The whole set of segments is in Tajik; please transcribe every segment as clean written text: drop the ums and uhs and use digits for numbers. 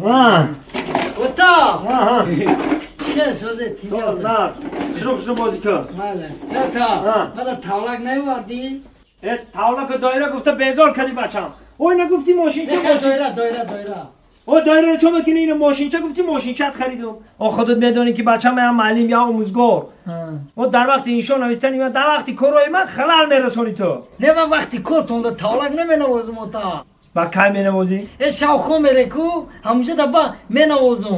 Ота! Чӣ созе тиҷорат? Нас. Шуро шуро бозӣ кун. Бале. Ота, мада тавлак наёвардӣ? Э, тавлака доира гуфта безор кардӣ бачам. Ой, нагуфтӣ мошинча мошин. Доира, доира, доира. О, доира чо мекунӣ ино мошинча гуфтӣ мошинчат харидум. О, худат медонӣ ки бачам я муаллим я омӯзгор. О, дар вақти иншо навиштани ман, дар вақти корҳои ман халал мерасонӣ ту. Не, ман вақти кор тонда тавлак наменавозам, ота. Ба кай менавозӣ? Э, шавхо мереку, ҳамуҷа да ба менавозум.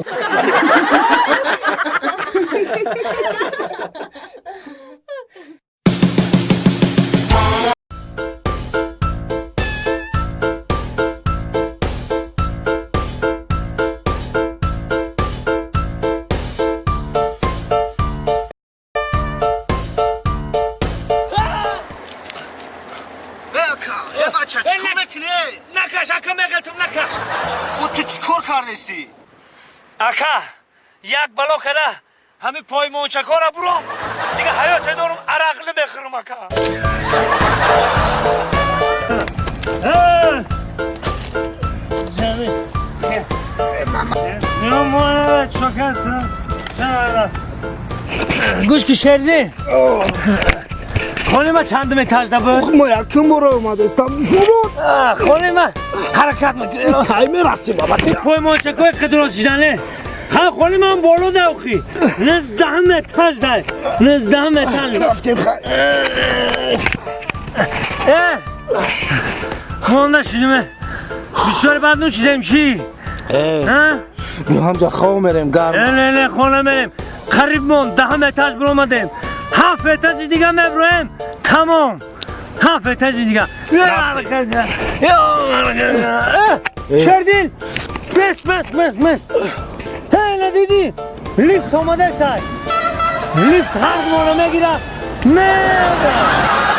Накаш, ака, меғалтум, накаш. О, ту чӣ кор кардести? Ака, як бало када ҳамин поймончакора буром. Дига ҳаёте дорум, арақ намехӯрам, ака. Гӯш ки Шердин. Хони ма чандум этажда буд? Ма якум бора омадастам. Зубон. Хони ма ҳаракат мекунем. Кай мерасим, бабача? Поймончакои қидрос шидане. Ха, хони ман боло давхи. 19-ум этажда. 19-ум этаж. Рафтем хай. Э! Монда шидиме. Бисёр бад нӯшидем чӣ? Э. Ну ҳамҷа хоб мерем гарм. Не, не, не, хона мерем. Қариб мон 10-ум этаж биромадем. 7 этажи дига меброем. Тамом. 7 этажи дига. Шердил! Бес, бес, бес, бес. Ҳей, надидӣ? Лифт омада сай. Лифт ҳар моро мегирад. Меояд.